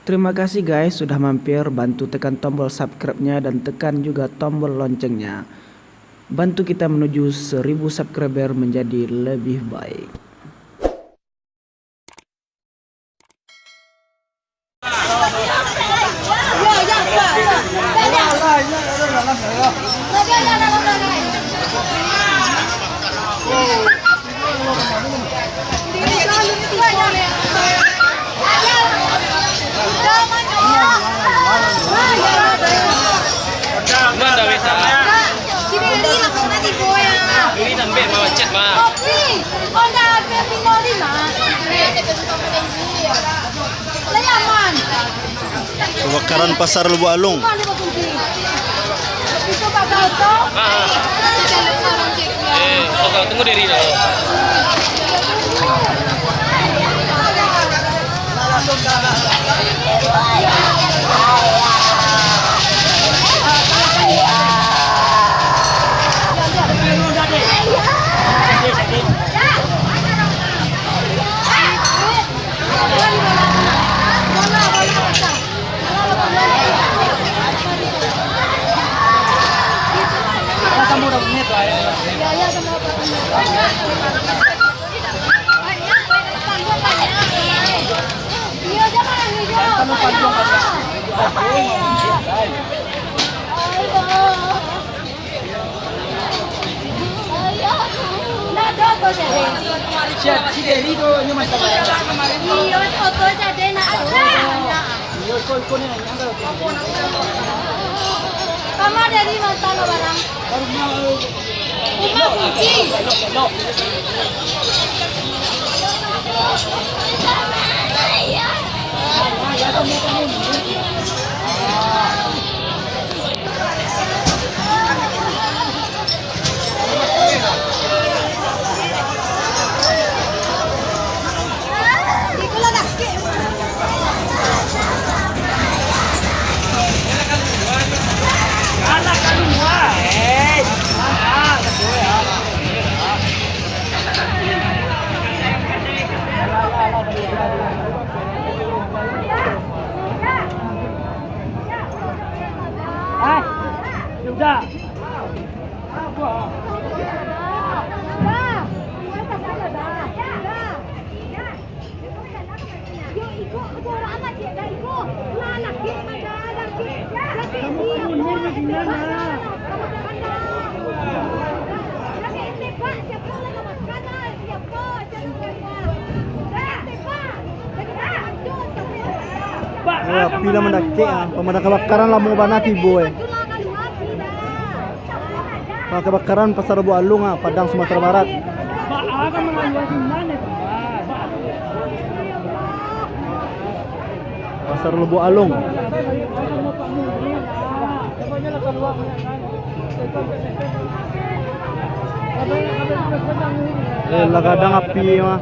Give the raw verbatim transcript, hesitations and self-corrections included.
Terima kasih guys sudah mampir, bantu tekan tombol subscribe-nya dan tekan juga tombol loncengnya. Bantu kita menuju seribu subscriber menjadi lebih baik. Mana bisa? Ini nambah mah, chat mah. Kebakaran Pasar Lubuak Alung. Ah, ah. Eh, tunggu, tunggu diri dulu. Iyo, oto jadi nak. Iyo, iko, iko ni, yang ada. Kama dari mantano barang. Baru mau. Uma kunci. Ah, sudah. Wah, api lah mandakek, ah. Pamadam kabakaran lamo bana tibo, eh. Wah, kabakaran Pasar Lubuak Alung, ah, Padang, Sumatera Barat. Pasar Lubuak Alung. Eh, lah gadang api mah.